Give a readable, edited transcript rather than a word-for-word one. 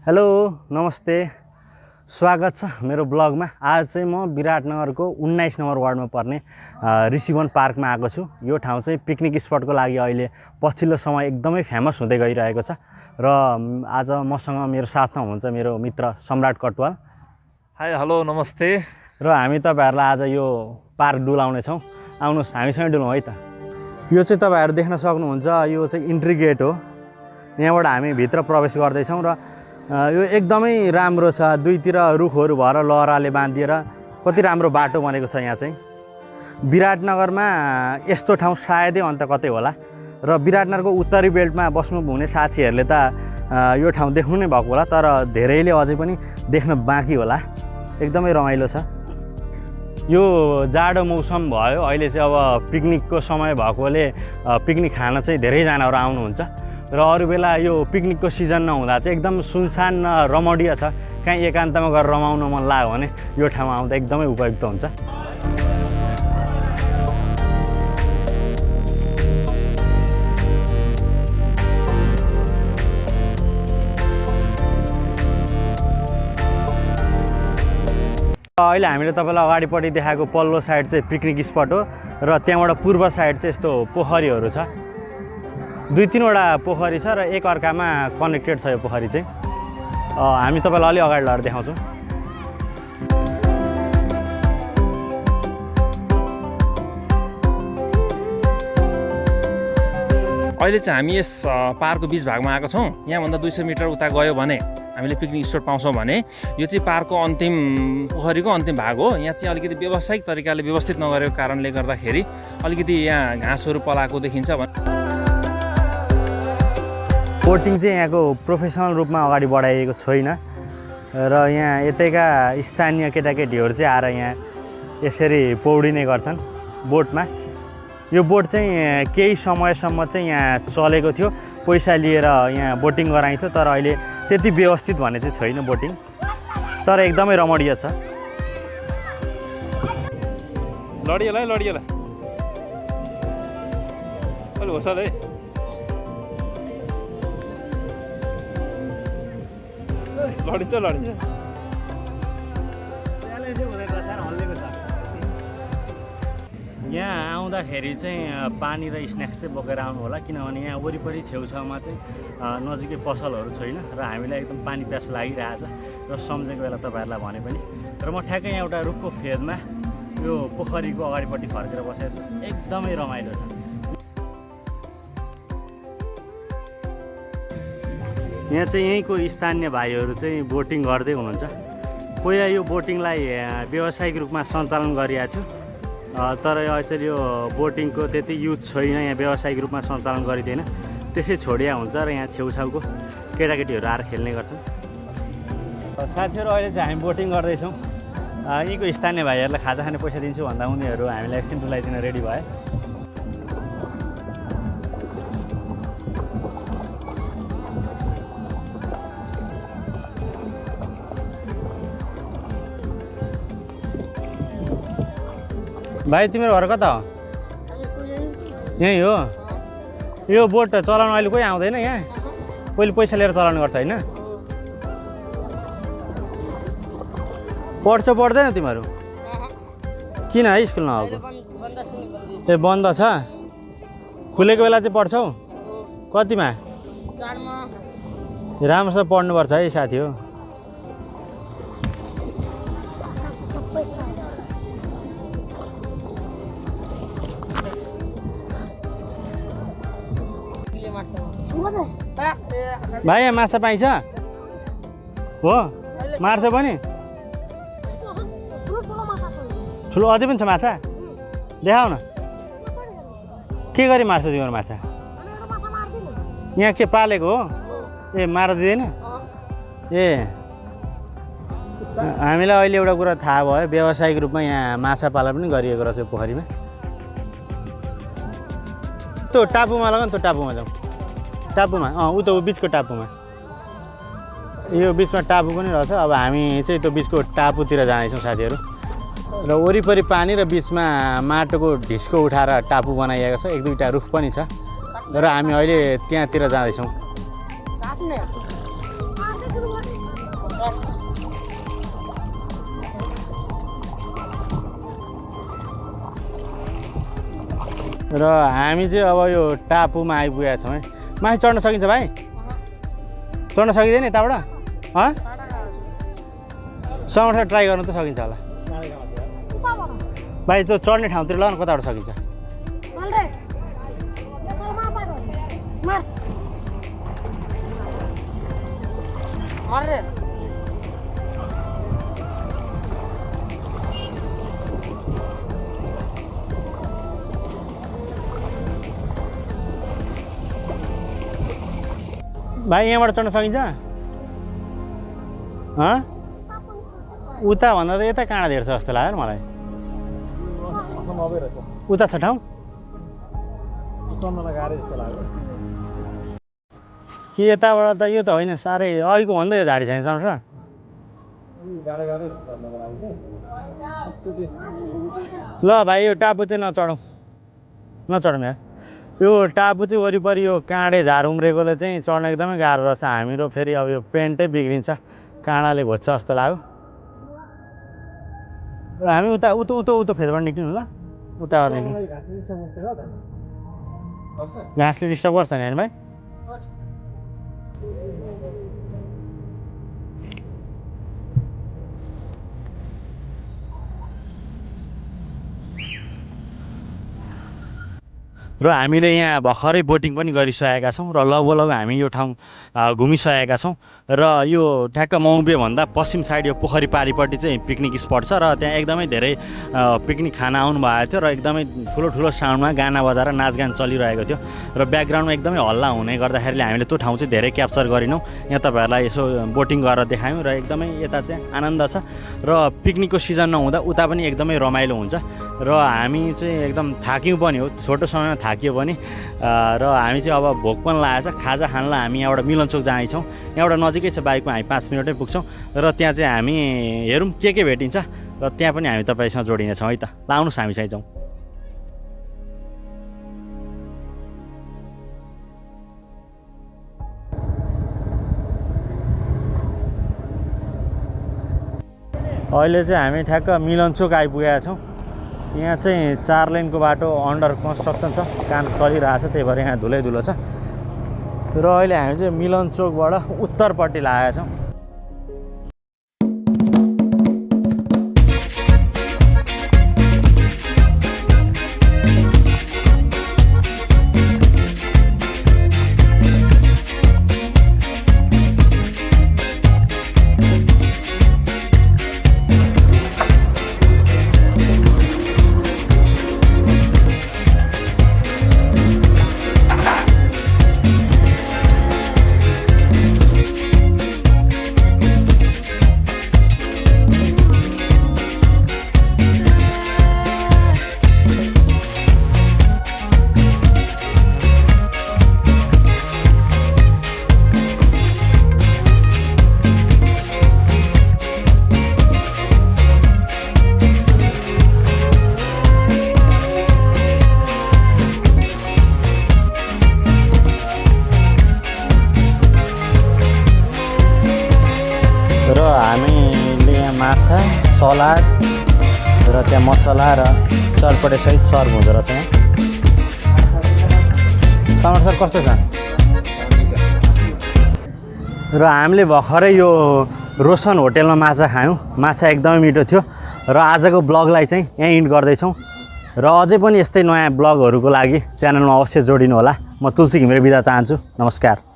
Hello नमस्ते स्वागत छ मेरो ब्लगमा। आज चाहिँ म विराटनगरको 19 नम्बर वार्डमा पर्ने ऋषिवन पार्कमा आएको छु। यो ठाउँ चाहिँ पिकनिक स्पटको लागि अहिले पछिल्लो समय एकदमै फेमस हुँदै गइरहेको छ र आज मसँग मेरो साथमा हुनुहुन्छ मेरो मित्र सम्राट कटवाल। हाई हेलो नमस्ते। र हामी तपाईहरुलाई आज यो पार्क डुलाउने छौं। आउनुस् हामीसँग डुलौँ है त। यो चाहिँ तपाईहरु देख्न सक्नुहुन्छ, यो चाहिँ इन्ट्री गेट हो। यहाँबाट हामी भित्र प्रवेश गर्दै छौं र यो एकदमै राम्रो छ। दुईतिर रुखहरू भएर लहराले बाँधिएर कति राम्रो बाटो बनेको छ। यहाँ चाहिँ विराटनगरमा यस्तो ठाउँ सायदै अन्त कतै होला र विराटनगरको उत्तरी बेल्टमा बस्नु हुने साथीहरूले त यो ठाउँ देख्नु नै भएको होला, तर धेरैले अझै पनि देख्न बाँकी होला। एकदमै रमाइलो छ। यो जाडो मौसम भयो, अहिले चाहिँ अब पिकनिकको समय भएकोले पिकनिक खान चाहिँ धेरैजनाहरू आउनुहुन्छ र अरू बेला यो पिकनिकको सिजन नहुँदा चाहिँ एकदम सुनसान रमणीय छ। कहीँ एकान्तमा गएर रमाउन मन लाग्यो भने यो ठाउँमा आउँदा एकदमै उपयुक्त हुन्छ। अहिले हामीले तपाईँलाई अगाडिपट्टि देखाएको पल्लो साइड चाहिँ पिकनिक स्पट हो र त्यहाँबाट पूर्व साइड चाहिँ यस्तो पोखरीहरू छ। दुई तीनवटा पोखरी छ र एक अर्कामा कनेक्टेड छ यो पोखरी चाहिँ। हामी तपाईँलाई अलि अगाडि लगेर देखाउँछौँ। अहिले चाहिँ हामी यस पार्कको बीच भागमा आएको छौँ। यहाँभन्दा 200 मिटर उता गयो भने हामीले पिकनिक स्पट पाउँछौँ भने यो चाहिँ पार्कको अन्तिम पोखरीको अन्तिम भाग हो। यहाँ चाहिँ अलिकति व्यावसायिक तरिकाले व्यवस्थित नगरेको कारणले गर्दाखेरि अलिकति यहाँ घाँसहरू पलाएको देखिन्छ। बोटिङ चाहिँ यहाँको प्रोफेसनल रूपमा अगाडि बढाइएको छैन र यहाँ यतैका स्थानीय केटाकेटीहरू चाहिँ आएर यहाँ यसरी पौडिने गर्छन् बोटमा। यो बोट चाहिँ केही समयसम्म चाहिँ यहाँ चलेको थियो, पैसा लिएर यहाँ बोटिङ गराइन्थ्यो, तर अहिले त्यति व्यवस्थित भने चाहिँ छैन बोटिङ, तर एकदमै रमणीय छ। लडिएला लडिएला अलि होसल है। लडिन्छ लडिन्छ। यहाँ आउँदाखेरि चाहिँ पानी र स्न्याक्स चाहिँ बोकेर आउनु होला, किनभने यहाँ वरिपरि छेउछाउमा चाहिँ नजिकै पसलहरू छैन र हामीलाई एकदम पानी प्यास लागिरहेछ र सम्झेको बेला तपाईँहरूलाई भने पनि। र म ठ्याक्कै यहाँ एउटा रुखको फेदमा यो पोखरीको अगाडिपट्टि फर्केर बसेको छु। एकदमै रमाइलो छ। यहाँ चाहिँ यहीँको स्थानीय भाइहरू चाहिँ बोटिङ गर्दै हुनुहुन्छ। पहिला यो बोटिङलाई व्यावसायिक रूपमा सञ्चालन गरिएको थियो, तर यसरी यो बोटिङको त्यति युज छैन, यहाँ व्यावसायिक रूपमा सञ्चालन गरिँदैन, त्यसै छोडिया हुन्छ र यहाँ छेउछाउको केटाकेटीहरू आएर खेल्ने गर्छन्। साथीहरू अहिले चाहिँ हामी बोटिङ गर्दैछौँ। यहीँको स्थानीय भाइहरूलाई खाजा खाने पैसा दिन्छु भन्दा उनीहरू हामीलाई एकछिन डुलाइदिन रेडी भए। भाइ तिम्रो घर कता हो? यहीँ हो। यो बोट चलाउनु अहिले कोही आउँदैन यहाँ? पहिले पैसा लिएर चलाउनु गर्छ होइन? पढ्छौ पढ्दैन तिमीहरू? किन है स्कुल नआएको? ए बन्द छ? खुलेको बेला चाहिँ पढ्छौ? कतिमा? राम्रोसँग पढ्नुपर्छ है साथी हो। भाइ यहाँ माछा पाइन्छ हो? मार्छ पनि? ठुलो अझै पनि छ माछा? देखाउ न के गरी मार्छ तिम्रो माछा? यहाँ के पालेको हो? ए मार दिँदैन? ए हामीलाई अहिले एउटा कुरा थाहा भयो, व्यावसायिक रूपमा यहाँ माछा पालन पनि गरिएको रहेछ यो पोखरीमा। त्यो टापुमा लग न, त्यो टापुमा जाउँ। टापुमा उता बिचको टापुमा, यो बिचमा टापु पनि रहेछ। अब हामी चाहिँ त्यो बिचको टापुतिर जाँदैछौँ साथीहरू। र वरिपरि पानी र बिचमा माटोको ढिस्को उठाएर टापु बनाइएको छ। एक दुईवटा रुख पनि छ। र हामी अहिले त्यहाँतिर जाँदैछौँ। र हामी चाहिँ अब यो टापुमा आइपुगेका छौँ है। माथि चढ्न सकिन्छ भाइ? चढ्न सकिँदैन यताबाट? समर्थन ट्राई गर्नु त सकिन्छ होला भाइ। त्यो चढ्ने ठाउँतिर ल न कताबाट सकिन्छ? भाइ यहाँबाट चढ्न सकिन्छ? उता भन्दा त यता काँडा धेर छ जस्तो लाग्यो मलाई। उता छ ठाउँ कि यताबाट त यो त होइन साह्रै अघिको भन्दा यो झाडी छैन सर। ल भाइ यो टापु चाहिँ नचढौँ यार। यो टापु चाहिँ वरिपरि यो काँडे झार उम्रेकोले चाहिँ चढ्न एकदमै गाह्रो रहेछ। हामीहरू फेरि अब यो पेन्टै बिग्रिन्छ, काँडाले घोज्छ जस्तो लाग्यो। र हामी उता उता उता उता फेदबाट निक्लिनु ल। उता घाँसले डिस्टर्ब गर्छ नि होइन भाइ? र हामीले यहाँ भर्खरै बोटिङ पनि गरिसकेका छौँ र लगभग हामी यो ठाउँ घुमिसकेका छौँ। र यो ठ्याक्क मौबेभन्दा पश्चिम साइड यो पोखरी पारिपट्टि चाहिँ पिकनिक स्पट छ र त्यहाँ एकदमै धेरै पिकनिक खान आउनुभएको थियो र एकदमै ठुलो ठुलो साउन्डमा गाना बजाएर नाचगान चलिरहेको थियो र ब्याकग्राउन्डमा एकदमै हल्ला हुने गर्दाखेरि हामीले त्यो ठाउँ चाहिँ धेरै क्याप्चर गरिनौँ। यहाँ तपाईँहरूलाई यसो बोटिङ गरेर देखायौँ र एकदमै यता चाहिँ आनन्द छ र पिकनिकको सिजन नहुँदा उता पनि एकदमै रमाइलो हुन्छ। र हामी चाहिँ एकदम थाक्यौँ पनि हो, छोटो समयमा थाकियो पनि। र हामी चाहिँ अब भोक पनि लागेको छ, खाजा खानलाई हामी यहाँबाट मिलनचोक जाँदैछौँ। यहाँबाट नजिकै छ, बाइकमा हामी 5 मिनटै पुग्छौँ र त्यहाँ चाहिँ हामी हेरौँ के भेटिन्छ र त्यहाँ पनि हामी तपाईँसँग जोडिनेछौँ है त। ल आउनुहोस् हामी चाहिँ जाउँ। अहिले चाहिँ हामी ठ्याक्क मिलनचोक आइपुगेका छौँ। यहाँ चाहिँ 4 लेनको बाटो अन्डर कन्स्ट्रक्सन छ, काम चलिरहेको छ, त्यही भएर यहाँ धुलै धुलो छ। र अहिले हामी चाहिँ मिलनचोकबाट उत्तरपट्टि लागेका छौँ। र हामीले यहाँ माछा, सलाद र त्यहाँ मसला र चटपटेसहित सर्भ हुँदो रहेछ। यहाँ समर सर कस्तो छ? र हामीले भर्खरै यो रोशन होटेलमा माछा खायौँ। माछा एकदमै मिठो थियो। र आजको ब्लगलाई चाहिँ यहीँ इन्ड गर्दैछौँ। र अझै पनि यस्तै नयाँ ब्लगहरूको लागि च्यानलमा अवश्य जोडिनु होला। म तुलसी घिमिरे बिदा चाहन्छु। नमस्कार।